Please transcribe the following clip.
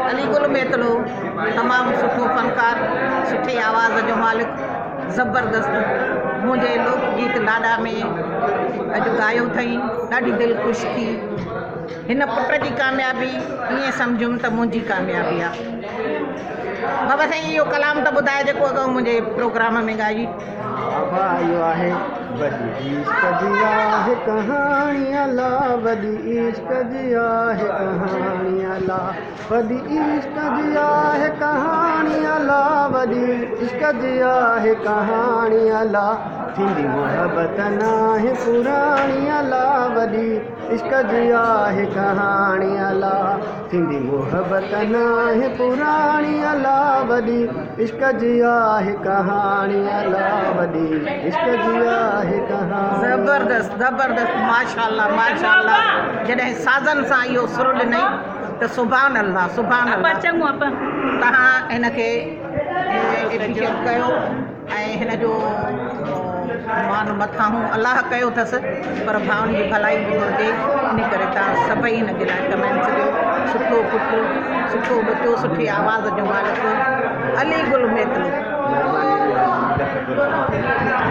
علي گل ميتلو تمام سٺو فنڪار، سٺي آواز جو مالڪ، زبردست منهنجي لوڪ گيت لاڏا ۾ اڄ ڳايو اٿئي، ڏاڍي دل خوش ٿي. هن پٽ جي ڪاميابي ائين سمجهيم ته منهنجي ڪاميابي آ. بابا سائين اهو ڪلام ته ٻڌاء جيڪو اڳ منهنجي پروگرام ۾ ڳائي. بابا اهو آهي وڏي عشق جي آهه ڪهاڻي الا وڏي عشق جي آهه ڪهاڻي الا وڏي عشق جي آهه ڪهاڻي الا وڏي عشق جي آهه ڪهاڻي الا ٿيندي محبت ناهي پراڻي الا وڏي عشق جي آهه ڪهاڻي الا ٿيندي محبت ناهي پراڻي الا وڏي عشق جي آهه ڪهاڻي الا وڏي عشق جي آهه ڪهاڻي. زبردست زبردست ماشاءالله ماشاءالله جڏهن سازن سان اهو سر ڏنئي ته سبحان الله سبحان الله توهان هن کي اپريشيٽ ڪيو ۽ هن جو مان مٿانهون الله ڪيو اٿس پر ڀائن جي ڀلائي به گهرجي ان ڪري توهان سڀئي هن جي لاء ڪمينٽس ڏيو سٺو پٽ سٺو ٻچو سٺي آواز جو مالڪ علي گل ميتلو. مھرباني.